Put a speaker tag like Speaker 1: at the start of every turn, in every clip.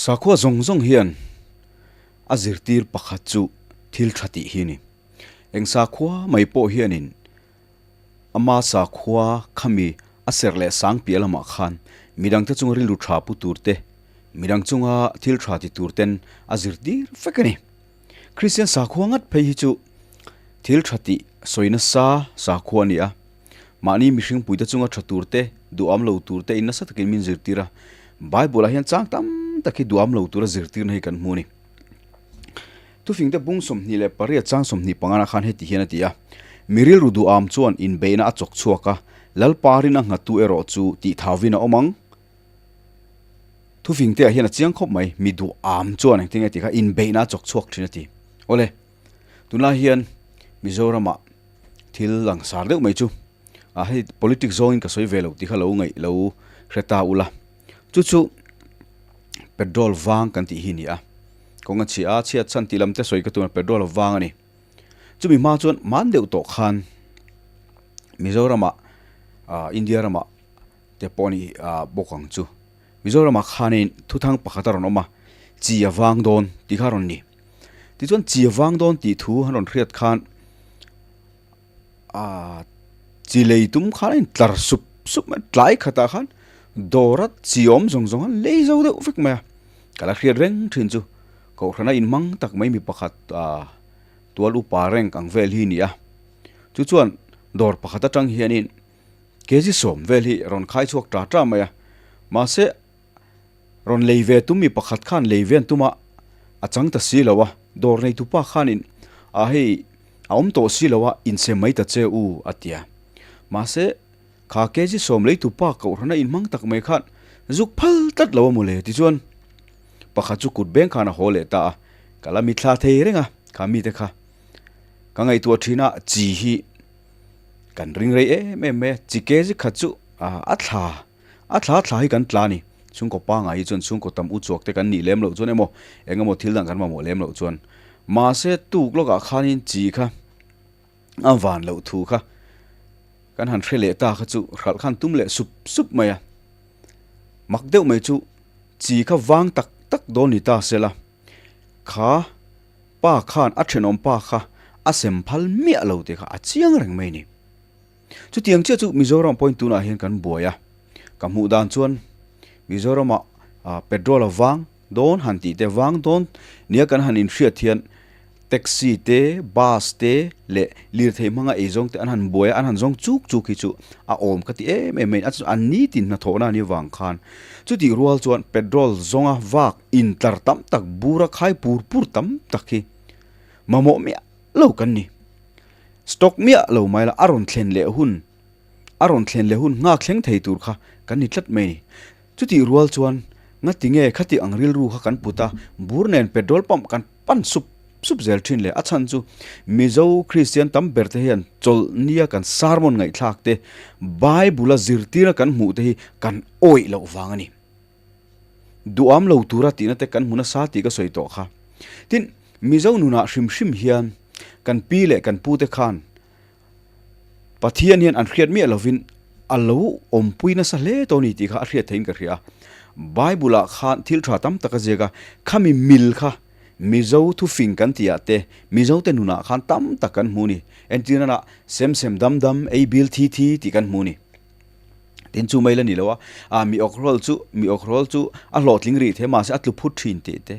Speaker 1: Sakhua zawng zawng hian a zirtir pakhat chu thil tha tih hi a ni. Eng sakhua mai pawh hianin ama sakhua khami a serh leh sang piah lamah khan midangte chunga rilru tha pu tur te, midang chunga thil tha ti tur ten a zirtir vek a ni. Kristian sakhua ngat phei hi chu thil tha tih sawi nasa sakhua a ni a. Mahni mihring puite chunga tha tur te, duham lo tur te in nasa takin min zirtir a. Bible ah hian chang tam tak hi duham lo tura zirtirna hi kan hmu a ni. Thufingte bung 28 chang 25 ah khan heti hian a ti a, Mi rilru duham chuan inbeihna a chawk chhuak a, Lalpa rin a nghattu erawh chu tihthauhin a awm ang. Thufingte ah hian a chiang khawp mai, mi duham chuan engtin nge tih kha inbeihna a chawk chhuak thin a ti. Awle, tunlai hian Mizoramah thil langsar deuh mai chu ah hei politics zawngin ka sawi ve lo tih kha lo ngaih lo hre ta ula chu chu petrol vang kan tih hi a ni a kawng a chhia a chhiat chhan tih lam te sawi ka tum a petrol vang a ni chumi hma chuan man deuh tawh khan Mizoramah ah India ramah te pawh a ni ah bawk ang chu Mizoramah khanin thuthang pakhat a rawn awm a chi a vang dawn tih kha a rawn ni. Tichuan chi a vang dawn tih thu an rawn hriat khan aaa chi lei tum khan a intlar sup sup mai a, tlai khatah khan dawra chi awm zawng zawng khan lei zo deuh vek mai a, ka la hriat reng thin chu kohhrana inhmang tak mai mi pakhat aaa tual upa rank ang vel hi a ni a, chu chuan dawr pakhat atang hianin kg sawm vel hi rawn khai chhuak ta ta mai a, mahse. Rawn lei ve tum mi pakhat khan lei ve an tum a, a chang ta si lo a, dawr neitu pa khanin a hei a awm tawh si lo a, inchhe mai ta che u a ti a. Mahse, kha kg sawm leitu pa kohhrana inhmang tak mai khan zuk phal tlat lo a maw le tichuan pakhat chu kut beng khan a haw leh ta a, ka la mithla thei reng a, kha mite kha ka ngaihtuah thin a, chi hi kan ring rei em em mai a, chi kg khat chu a thla. A thla thla hi kan tla a ni. Chhungkaw pangai hi chuan chhungkaw tam u chuak te kan nih lem loh chuan emaw eng emaw thil dang kan mamawh lem loh chuan mahse tuk lawkah khanin chi kha a van loh thu kha kan han hre leh ta kha chu hralh khan tum leh sup sup mai a. Mak deuh mai chu chi kha vang tak tak dawn ni ta se la kha pa khan a thenawm pa kha a sem phal miah lo tih kha a chiang reng mai a ni. Chutiang chiah chu Mizoram point tunah hian kan buai a, ka hmuh dan chuan Mizoramah petrol a vang dawn han tih te vang dawn nia kan han inhriat hian taxi te, bus te leh lirthei hmanga eizawng te an han buai a, an han zawng chuk chuk hi chu a awm ka ti em em mai a, an nitin hnathawhna a nih avang khan chutih rual chuan petrol zawnga vak intlar tam tak bura khai pur pur tam tak hi mamawh miah lo kan ni. Stock miah lo mai la, a rawn thlen leh hun, a rawn thlen leh hun nghak thleng thei tur kha kan ni tlat mai a ni. Chutih rual chuan ngati nge khati ang rilru kha kan put a, bur nen petrol pump kan pan sup sup zel thin le. A chhan chu Mizo Kristian tam ber te hian chawlh nia kan sermon ngaihthlak te, Bible a zirtirna kan hmuh te hi kan awih loh vang a ni. Duham lo tura tihna te kan hmu nasa tih ka sawi tawh kha. Tin, Mizo nunah hrim hrim hian kan pi leh kan pute khan Pathian hian an hriat miah lovin a lo awmpui nasa hle tawh a ni tih kha a hriat theihin ka hria a. Bible-ah khan thil tha tam tak a ziak a, khami mil kha Mizo thufing kan tihah te Mizote nunah khan tam tak kan hmu a ni. Entirnanah sem sem dam dam, ei bil thi thi tih kan hmu a ni. Tin chu mai la ni lo a, a mi awk rawl chu mi awk rawl chu a hlawhtling rih the mahse a tlu phut thin tih te.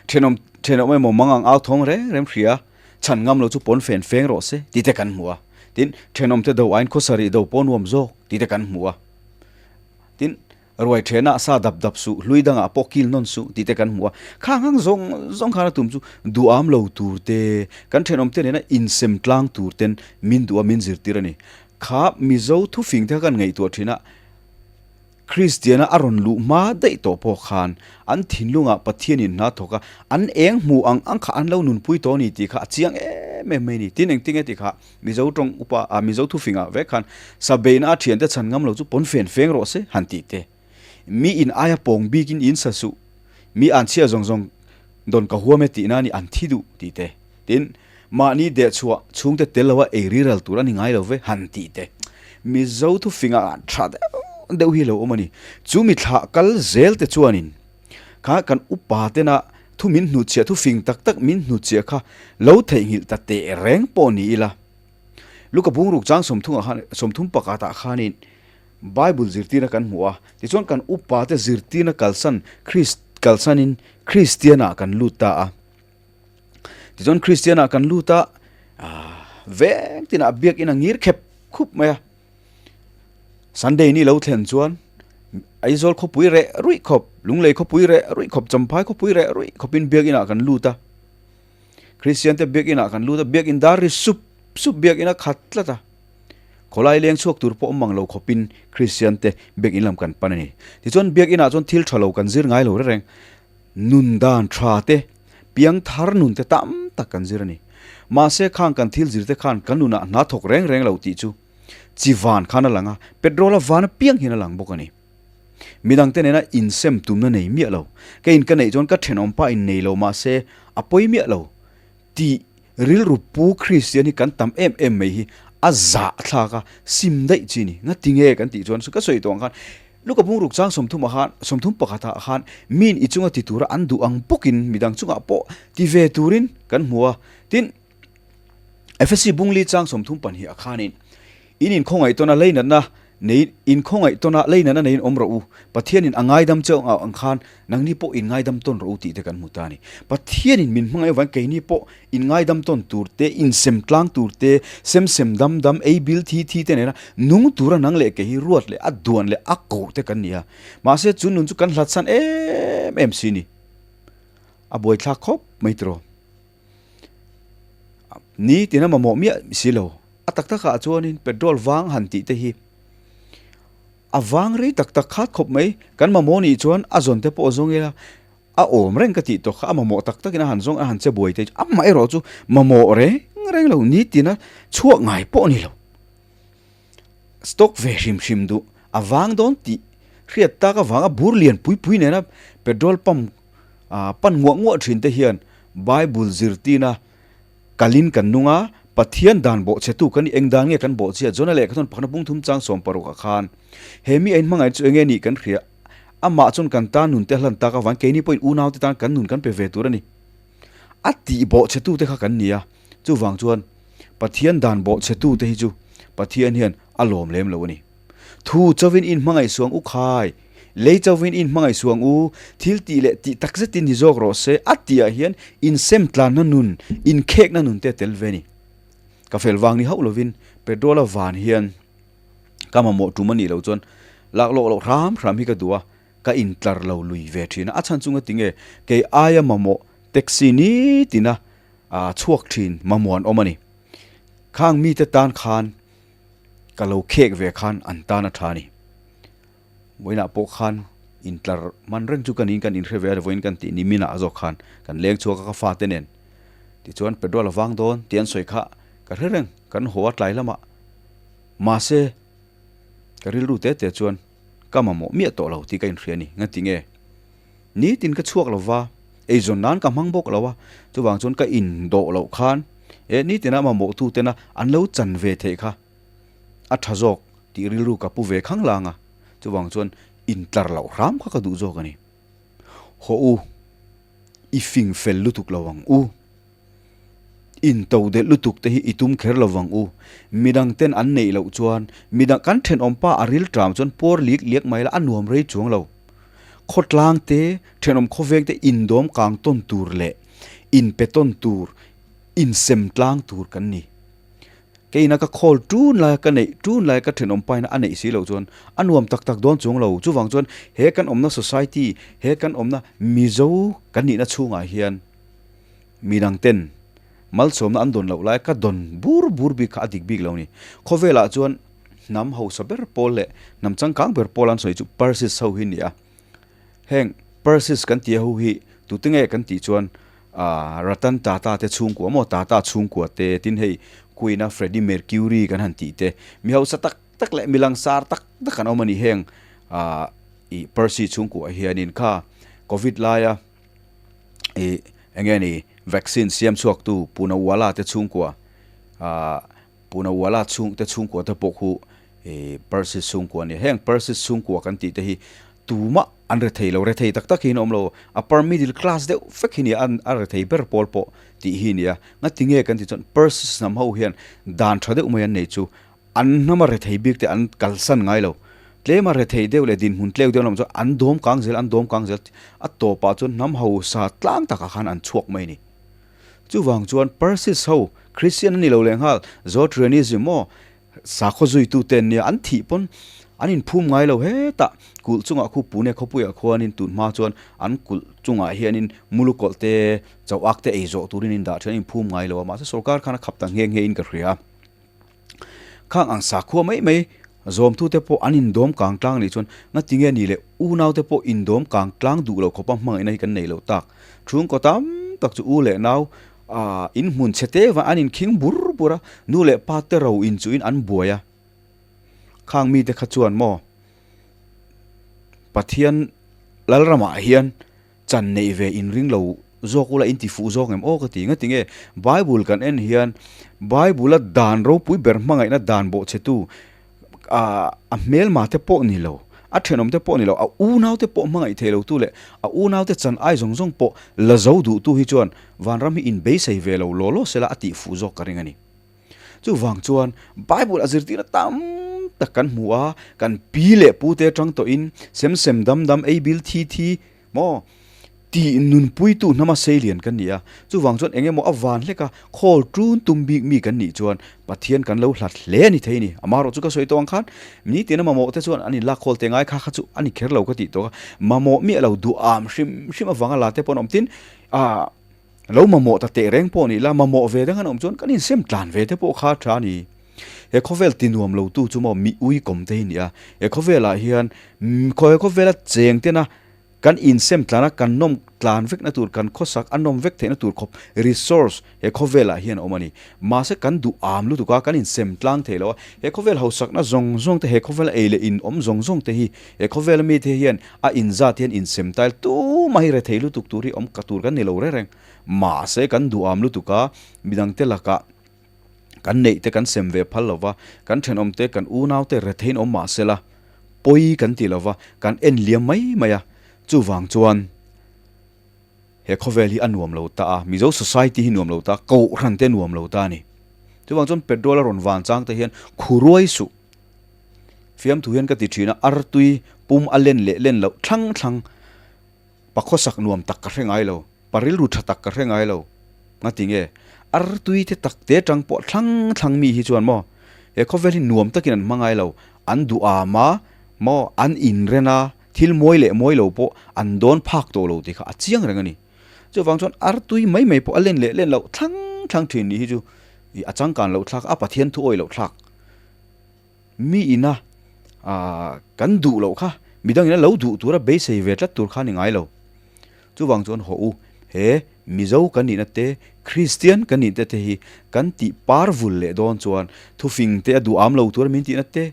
Speaker 1: Thenawm thenawm emaw mang ang au thawng reng reng hria chhan ngam lo chu pawn fen feng rawh se tih te kan hmu a. Tin thenawm te do aiin khawsarih do pawh nuam zawk tih te kan hmu a. Tin ruai thenah sa dap dap suh hlui dangah pawh kil nawn suh tih te kan hmu a. Khang ang zawng zawng khan a tum chu duham lo tur te kan thenawm te nena insem tlang tur ten min duh a min zirtir a ni. Kha Mizo thufing te kha kan ngaihtuah thin a, Kristiana a rawn luh hma daih tawh pawh khan an thinlungah Pathianin hna thawk a, an eng hmu ang ang kha an lo nunpui tawh a ni tih kha a chiang em em mai a ni. Tin engtin nge tih kha Mizo tawng upa ah Mizo thufingah vek khan Sabeina a thiante chhan ngam lo chu pawn fen feng rawh se han tih te. Mi in aia pawng bikin in sa suh, mi an chhia zawng zawng dawn ka huam e tihna a ni an thi duh tih te. Tin, mahni dehchhuah chhungte tel loa ei riral tur a ni ngai lo ve, han tih te. Mizo thufingah tha deuh deuh hi a lo awm a ni. Chu mi thlah kal zel te chuanin Kha kan upa tena thu min hnutchhiah, thu fing tak tak min hnutchhiah kha lo theihnghilh ta teh reng pawh ni ila. Luka bungruk chang sawmthungah khan, sawmthum pakhatah khanin Bible zirtirna kan hmu a, tichuan kan upa te zirtirna kalsan Krist kalsanin Kristianah kan lut ta a. Tichuan Kristianah kan lut a, veng tinah biakin a ngir khep khup mai a. Sunday ni lo thlen chuan Aizawl khawpui reh ruih khawp, Lunglei khawpui reh ruih khawp, Champhai khawpui reh ruih khawpin biakinah kan lut a. Kristian te biakinah kan lut a, biakin dar ri sup sup biakin a khat tlat a. Khawlai leng chhuak tur pawh awm mang lo khawpin Kristian te biakin lam kan pan a ni. Tichuan biakinah chuan thil tha lo kan zir ngai lo reng. Nun dan tha te, piang thar nun te tam tak kan zir a ni. Mahse khang kan thil zir te khan kan nunah hna thawk reng reng lo tih chu chi van khan a lang a, petrol a van apiang hian a lang bawk a ni. Midangte nena insem tumna nei miah lo. Ka in ka neih chuan ka thenawm pa in nei lo mahse a pawi miah lo tih rilru pu Kristian hi kan tam em em mai hi a zah thlak a, sim daih chi ni. Ngati nge kan tih chuan ka sawi tawh ang khan Luka bungruk chang sawmthum ah khan sawmthum pakhat ah khan min i chunga ti tura an duh ang bawkin midang chungah pawh ti ve turin kan hmu a. Tin, Efesi bungli chang 30 pahnih ah khanin, In inkhawngaih tawn a leinatna nei inkhawngaih tawn a leinatna neiin awm rawh u, Pathianin a ngaidam cheu ang khan nangni pawh in ngaidam tawn rawh u tih te kan hmu ta a ni. Pathianin min hmangaih avangin keini pawh in ngaidam tawn tur te, insem tlang tur te, sem sem dam dam, ei bil thi thi te nena nung tura nang leh kei hi ruat leh a duan leh a koh te kan ni a. Mahse chu nun chu kan hlatsan em em si ni. A buaithlak khawp mai tiraw. Ni tina mamawh miah si lo. A tak takah chuanin petrol vang han tih te hi a vang rei tak tak khat khawp mai. Kan mamawh nih chuan a zawn te pawh a zawng ila a awm reng ka tih tawh kha a mamawh tak takin a han zawng a han che buai te chu amah erawh chu mamawh reng reng lo ni tina chhuak ngai pawh a ni lo. Stock ve hrim hrim duh a vang dawn tih hriat tak avanga bur lian pui pui nena petrol pump pan nguah nguah thin te hian Bible zirtina kalin kan nung a, Pathian dan bawhchhetu kan nih eng dan nge kan bawhchhiat Jona lehkha chuan pakhna pung thum chang sawm paruk ah khan he mi a inhmangaih chu enge nih kan hria amah chuan kan tan nun te hlan tak avangin keini pawhin unau te tan kan nun kan pe ve tur a ni a tih bawhchhetu te kha kan ni a chuvang chuan Pathian dan bawhchhetu te hi chu Pathian hian a lawm lem lo a ni. Thu chauvin in hmangaih suang u khai, lei chauvin in hmangaih suang u, thil tih leh tih tak zetin ni zawk rawh se, a tihah hian insem tlanna nun, inkhekna nun te a tel ve a ni. Ka fel vang ni hauh lovin petrol a van hian ka mamawh tum a nih loh chuan lak lawk loh hram hram hi ka duh a, ka intlar lo lui ve thin a, a chhan chunga tinge kei aia mamawh taxi nitina chhuak thin mamawh an awm a ni. Khang mite tan khan Ka lo khek ve khan an tan a tha a ni. Vawiinah pawh khan intlar man reng chu ka niin kan inhre ve a, vawiin kan tih ni minah zawk khan kan leng chhuak a ka fate nen. Tichuan petrol a vang dawn tih an sawi kha ka hre reng, kan haw a tlai lamah. Mahse, ka rilru te te chuan ka mamawh miah tawh lo tih ka inhria a ni. Ngati nge? Nitin ka chhuak lo va, eizawn nan ka hmang bawk lo a, chuvang chuan ka indawh loh khan e nitina mamawh tu tena an lo chan ve theih kha a tha zawk tih rilru ka pu ve khang lang a, chuvang chuan intlar loh hram kha ka duh zawk a ni. Haw u, i fing fel lutuk lo ang u. Intodelh lutuk te hi i tum kher lo vang u. Midang ten an neih loh chuan midang kan thenawm pa a ril ṭam chuan puar lik liak mai la a nuam rei chuang lo. Khawtlang te, thenawm khawveng te indawm kang tawn tur leh inpe tawn tur, insem tlang tur kan ni. Keina ka khawl ṭun laia ka neih ṭun laia ka thenawm paina a neih si loh chuan a nuam tak tak dawn chuang lo. Chuvang chuan he kan awmna society, he kan awmna Mizo kan nihna chhungah hian, Midang ten malsawmna an dawn loh lai ka dawn bur bur bik kha a dik bik lo ni. Khawvelah chuan hnam hausa ber pawl leh hnam changkang ber pawl an sawi chu Persis ho hi a ni a. Heng Persis kan tih ho hi tute nge kan tih chuan Ratan Tata te chhungkua maw Tata chhungkua te tin hei Queen a Freddie Mercury kan han tih te mi hausa tak tak leh mi langsar tak tak an awm a ni heng ih Percy chhungkua hianin kha Covid laia ih eng nge ni vaccine siam chhuak tu Poonawalla te chhungkua ah Poonawalla chhung te chhungkua te pawh khu ih Persis chhungkua a ni. Heng Persis chhungkua kan tih te hi tumah An rethei lo, rethei tak tak hi an awm lo. Upper middle class deuh vek hi nia, a rethei ber pawl pawh tih hi nia. Ngati nge kan tih chuan Persis hnam ho hian dan tha deuh mai an nei chu an hnama rethei bik te an kalsan ngai lo. Tlema rethei deuh leh dinhmun tleu deuh an awm chuan an dawm kang zel, an dawm kang zel. A tawpah chuan hnam hausa tlang takah khan an chhuak mai a ni. Chuvang chuan Persis ho Christian an ni lo lehnghal, Zoroastrianism maw Sakhaw zuitute an nia, an thih pawn an inphum ngai lo hetah kulh chungah khu Pune khawpuiah khuanin tun hma chuan an kulh chungah hianin mulukawlh te chauh ak te ei zawh turin in dah thin an inphum ngai lo a, mahse sorkar khan a khap ta nghe nghe in ka hria. Khang ang sakhua mai mai zawmtute pawh an indawm kang tlang nih chuan ngatinge ni le unaute pawh indawm kang tlang duh lo khawpa hmangaihna hi kan nei lo tak. Chhungkaw tam tak chu u leh nau Aaa, in hmun chhe te vang an inkhing bur bur a, nu leh pa te ro inchuhin an buai a. Khang mite kha chuan maw Pathian Lalramah hian chan neih ve inring lo zawk ula inti fuh zawk em aw ka ti. Ngati nge Bible kan en hian Bible-a dan ropui ber hmangaihna dan bawhchhetu a hmelma te pawh ni lo, a thenawm te pawh ni lo, a unau te pawh hmangaih thei lo tu leh a unau te chan ai zawng zawng pawh la zo duh tu hi chuan vanram hi inbeisei ve lo law law sela a tih fuh zawk ka ring a ni. Chuvang chuan Bible a zirtirna tam tak kan hmu a, kan pi leh pu te atang tawhin sem sem dam dam ei bil thi thi Maw? Tih nunpuitu hnama seilian kan ni a, chuvang chuan eng emaw a van hlek a, khawl ṭun tum bik mi kan nih chuan Pathian kan lo hlat hle a ni thei a ni. Amaherawh chu ka sawi tawh ang khan, ni tina mamawh te chuan an inlak khawl te ngai kha kha chu a ni kher lo ka tih tawh a, mamawh miah lo duham hrim hrim avanga la te pawh an awm tin, ah, lo mamawh ta teh reng pawh ni la, mamawh ve dang an awm chuan kan insem tlan ve te pawh kha a ṭha a ni. He khawvel tinuam lo tu chu maw mi uikawm te hi ni a, he khawvelah hian he khawvela cheng tena Kan insem tlana kan nawm tlan vekna tur, kan khawsak a nawm vek theihna tur khawp resource he khawvelah hian a awm a ni. Mahse kan duh am lutuk a, kan insem tlang thei lo a, he khawvel hausakna zawng zawng te, he khawvela ei leh in awm zawng zawng te hi, he khawvela mite hian a inzat hian insem tail tumah hi rethei lutuk tur hi awm ka tur kan ni lo reng reng. Mahse kan duh am lutuk a, midangte lakah kan neih te kan sem ve phal lo va, kan thenawm te, kan unau te retheiin awm mah se la, pawi kan ti lo va, kan en liam mai mai a, chuvang chuan he khawvel hi a nuam lo ta a, Mizo society hi nuam lo ta, Kohhran te nuam lo ta a ni. Chuvang chuan petrol a rawn van chang te hian khuruai suh. Fiamthu hian ka ti thin a, artui pum a len leh len loh thlang thlang Pakhawsak nuam tak ka hre ngai lo, pa rilru tha tak ka hre ngai lo. Ngati nge? Artui te tak te tang pawh thlang thlang mi hi chuan maw he khawvel hi nuam takin an hma ngai lo, an duh am a maw, an inren a, thil mawi leh mawi lo pawh an dawn phak tawh lo tih kha a chiang reng a ni. Chuvang chuan artui mai mai pawh a len leh len loh thlang thlang thin nih hi chu ih a changkan loh thlak, a Pathian thu awih loh thlak. Mi ina kan duh loh kha midang ina lo duh tura beisei ve tlat tur kha a ni ngai lo. Chuvang chuan haw u, he Mizo kan nihna te, Kristian kan nihna te hi kan tih par vul leh dawn chuan thufing te a duh am lo tura min tihna te,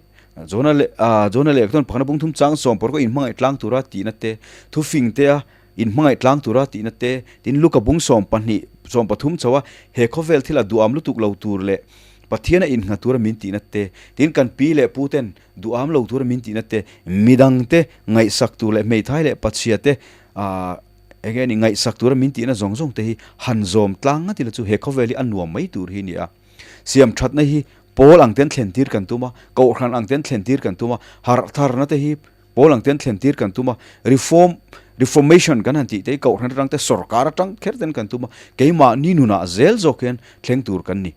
Speaker 1: Jona leh Jona leh chuan pakhna bung thum chang sawm pawr kawh inhmangaih tlang tura tihna te, thufing te a inhmangaih tlang tura tihna te, tin Luka bung 12, 13 chho a he khawvel thil a duham lutuk lo tur leh Pathian a innghat tura min tihna te, tin kan pi leh pu ten duham lo tura min tihna te, midang te ngaihsak tur leh hmeithai leh pachhia te aah eng nge ni ngaihsak tura min tihna zawng zawng te hi han zawm tlang ngat ila chu he khawvel hi a nuam mai tur hi a ni a. Siam thatna hi pawl ang ten thlen tir kan tum a, kohhran ang ten thlen tir kan tum a, harh tharna te hi Pawl ang ten thlen tir kan tum a, reform, reformation kan han tih te hi kohhran atang te sorkar atang kher ten kan tum a, keimahni nunah zel zawk hian thleng tur kan ni.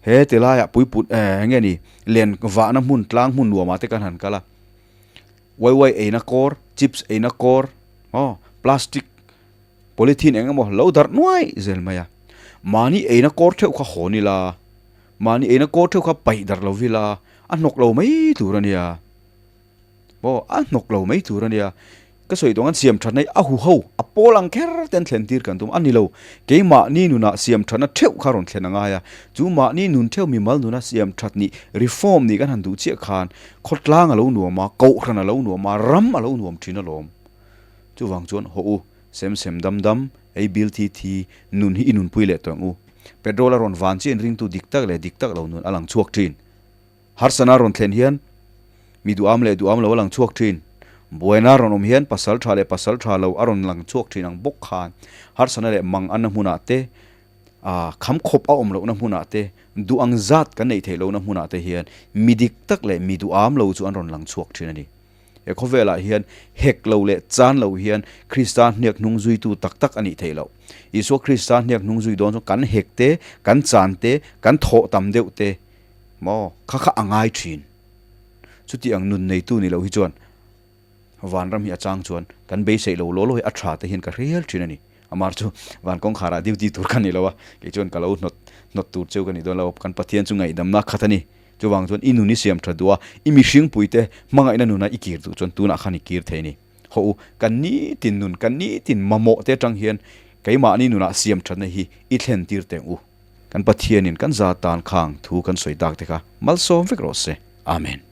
Speaker 1: He ti laiah puiput eh eng nge ni len vahna hmun tlang hmun nuamah te kan han kal a, waiwai eina kawr, chips eina kawr, aw plastic, polythene eng emaw lo darh nuai zel mai a, mahni eina kawr theuh kha hawn ila, Mahni eina kaw theuh kha paih darh lo vila, a hnawk lo mai tur a nia. Maw, a hnawk lo mai tur a nia. Ka sawi tawng an siam thatna hi a hu ho, a pawl ang kher te an thlen tir kan tum a ni lo. Keimahni nunah siam thatna theuh kha rawn thlen a ngai a. Chu mahni nun theuh mimal nuna siam that nih, reform nih kan han duh chiah khan khawtlang a lo nuam a, kohhran a lo nuam a, ram a lo nuam thin alawm. Chuvang chuan haw u, sem sem dam dam, ei bil thi thi, nun hi i nunpui leh tawh ang u. Petrol a rawn van chiah in ringtu dik tak leh dik tak lo nun a lang chhuak thin. Harsana rawn thlen hian Mi duham leh duham lo a lang chhuak thin. Buaina rawn awm hian pasal tha leh pasal tha lo a rawn lang chhuak thin ang bawk khan harsatna leh mang anna hmunah te, ah kham khawp a awm lohna hmunah te, duh ang zat kan neih theih lohna hmunah te hian mi dik tak leh mi duham lo chu an rawn lang chhuak thin a ni. He khawvelah hian hek lo leh chan lo hian Krista hniak hnung zuitu tak tak a nih theih loh. Isua Krista hniak hnung zui dawn chuan kan hek te, kan chan te, kan thawh tam deuh te maw kha kha a ngai thin. Chuti ang nun neitu ni lo hi chuan vanram hi a chang chuan kan beiseih lo law law hi a tha te hian ka hrial thin a ni. Amar chu van kawngkharah duty tur ka ni lo a, kei chuan ka lo hnawt hnawt tur cheu ka ni dawn lo. Kan Pathian chu ngaihdamna khat a ni. Chuvang chuan i nun i siam tha duh a, i mihringpui te hmangaihna nuna i kir duh chuan tunah khan i kir thei a ni. Hawh u, kan nitin nun, kan nitin mamawh te atang hian keimahni nunah siam thatna hi i thlen tir teng u. Kan Pathianin kan za tan khang thu kan sawi tak te kha malsawm vek rawh se. Amen.